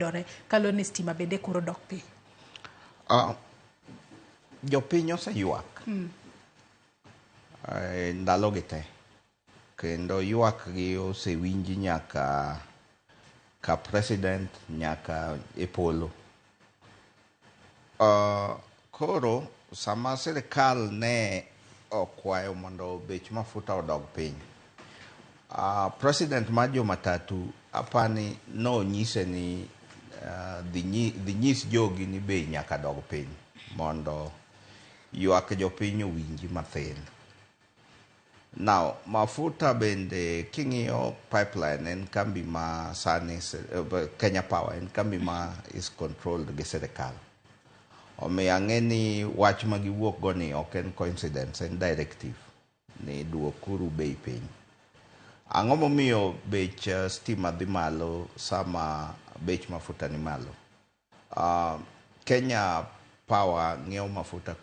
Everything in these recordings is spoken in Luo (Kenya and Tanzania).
Yudore kaluwore ni stima bende koro dok piny. Jopiny oseywak ndalogi te kendo ywak gi osewinji nyaka ka president nyaka e polo. Koro sama sirikal ne okwayo mondo bech mafuta odog piny, president mar jomatatu apani nonyise ni dhi nyis jogi ni bei nyaka dog piny mondo ywak jopiny owinji mathin. Now, mafuta bende king'iyo pipeline en kambi ma sani Kenya Power en kambi ma is controlled gi sirikal. Omiyo ang'e ni wach ma giwuok go ni ok en coincidence, en directive ni duokuru bei piny. Ang'o momiyo bech stima dhi malo sama bech mafuta ni malo? Kenya Power ng'iewo mafuta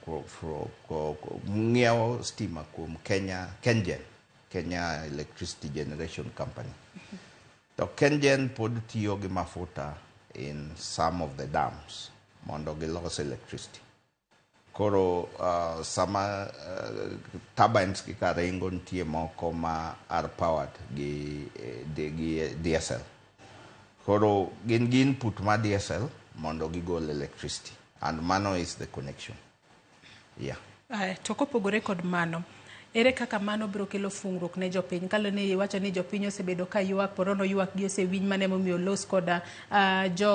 ng'iewo stima kuom Kenya KenGen, Kenya Electricity Generation Company. To KenGen pod tiyo gi mafuta in some of the dams mondo gilos electricity. Koro sama turbines gi karingo nitie moko ma are powered gi diesel. Koro gin gi input mar diesel mondo gigol electricity and mano is the connection. Yeah. To kopogore kod mano, ere kaka mano biro kelo fungruok ne jopiny? Kaluwore ni iwacho ni jopiny osebedo ka ywak, porono ywak gi osewinj mano emomiyo olos koda jo